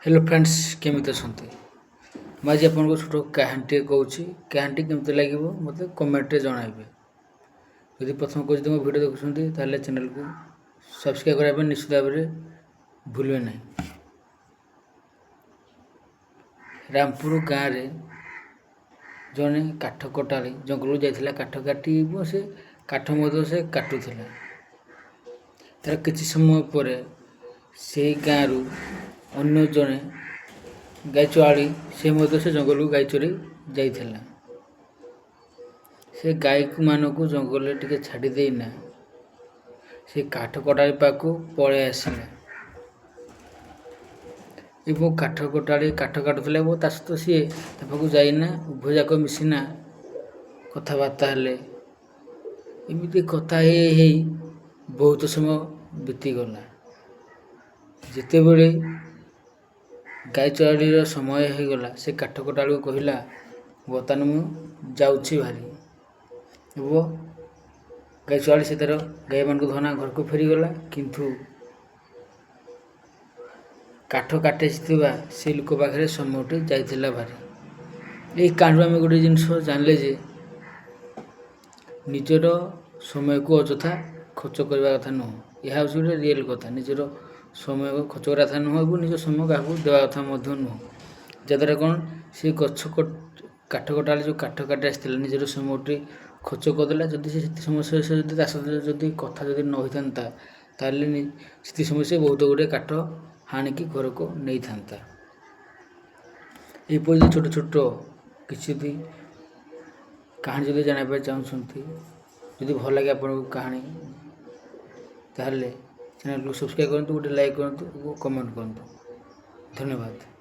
Hello friends, କେମିତି ଅଛନ୍ତି? ମୁଁ ଆଜି ଆପଣଙ୍କୁ ଛୋଟ କାହାଣୀଟିଏ କହୁଛି। କାହାଣୀଟି କେମିତି ଲାଗିବ, ମୋତେ କମେଣ୍ଟରେ ଜଣାଇବେ। ଯଦି ପ୍ରଥମ କରି ଯଦି ମୋ ଭିଡ଼ିଓ ଦେଖୁଛନ୍ତି, ତାହେଲେ ଚ୍ୟାନେଲକୁ ସବସ୍କ୍ରାଇବ୍ କରିବା ପାଇଁ ନିଶ୍ଚିତ ଭାବରେ ଭୁଲିବେ ନାହିଁ। ରାମପୁର ଗାଁରେ ଜଣେ କାଠ କଟାଳି ଜଙ୍ଗଲକୁ ଯାଇଥିଲା କାଠ କାଟିବ। ସେ କାଠ ମଧ୍ୟ ସେ କାଟୁଥିଲା। ତାର କିଛି ସମୟ ପରେ ସେଇ ଗାଁରୁ ଅନ୍ୟ ଜଣେ ଗାଈ ଚରାଳି, ସେ ମଧ୍ୟ ସେ ଜଙ୍ଗଲକୁ ଗାଈ ଚରେଇ ଯାଇଥିଲା। ସେ ଗାଈମାନଙ୍କୁ ଜଙ୍ଗଲରେ ଟିକେ ଛାଡ଼ି ଦେଇନା ସେ କାଠ କଟାଳି ପାଖକୁ ପଳେଇ ଆସିଲା ଏବଂ କାଠ କଟାଳି କାଠ କାଟୁଥିଲା ଏବଂ ତା ସହିତ ସିଏ ତା ପାଖକୁ ଯାଇନା ଉଭୟ ଯାକ ମିଶିନା କଥାବାର୍ତ୍ତା ହେଲେ। ଏମିତି କଥା ହେଇ ହେଇ ବହୁତ ସମୟ ବିତିଗଲା। ଯେତେବେଳେ ଗାଈ ଚରାଳିର ସମୟ ହେଇଗଲା, ସେ କାଠ କଟାଳିକୁ କହିଲା, "ବର୍ତ୍ତମାନ ମୁଁ ଯାଉଛି ଭାରି।" ଏବଂ ଗାଈ ଚରାଳି ସେ ତା'ର ଗାଈମାନଙ୍କୁ ଧନା ଘରକୁ ଫେରିଗଲା। କିନ୍ତୁ କାଠ କାଟି ଆସିଥିବା ସେ ଲୋକ ପାଖରେ ସମୟଟି ଯାଇଥିଲା ଭାରି। ଏଇ କାହାଣୀରୁ ଆମେ ଗୋଟେ ଜିନିଷ ଜାଣିଲେ ଯେ ନିଜର ସମୟକୁ ଅଯଥା ଖର୍ଚ୍ଚ କରିବା କଥା ନୁହଁ। ଏହା ହେଉଛି ଗୋଟେ ରିଏଲ୍ କଥା। ନିଜର ସମୟକୁ ଖର୍ଚ୍ଚ କରିବା କଥା ନୁହଁ ଏବଂ ନିଜ ସମୟ କାହାକୁ ଦେବା କଥା ମଧ୍ୟ ନୁହଁ। ଯାହାଦ୍ୱାରା କ'ଣ, ସେ ଗଛ କାଠ କଟାଳି ଯେଉଁ କାଠ କାଟି ଆସିଥିଲା, ନିଜର ସମୟଟି ଖର୍ଚ୍ଚ କରିଦେଲା। ଯଦି ସେ ସେତିକି ସମୟ ସେ ଯଦି ତା ସହିତ ଯଦି କଥା ଯଦି ନ ହୋଇଥାନ୍ତା, ତାହେଲେ ସେତିକି ସମୟ ସେ ବହୁତ ଗୁଡ଼ିଏ କାଠ ହାଣିକି ଘରକୁ ନେଇଥାନ୍ତା। ଏହିପରି ଛୋଟ ଛୋଟ କିଛି ଯଦି କାହାଣୀ ଯଦି ଜାଣିବା ପାଇଁ ଚାହୁଁଛନ୍ତି, ଯଦି ଭଲ ଲାଗେ ଆପଣଙ୍କୁ କାହାଣୀ, ତାହେଲେ ଚ୍ୟାନେଲକୁ ସବସ୍କ୍ରାଇବ୍ କରନ୍ତୁ, ଗୋଟେ ଲାଇକ୍ କରନ୍ତୁ ଓ କମେଣ୍ଟ କରନ୍ତୁ। ଧନ୍ୟବାଦ।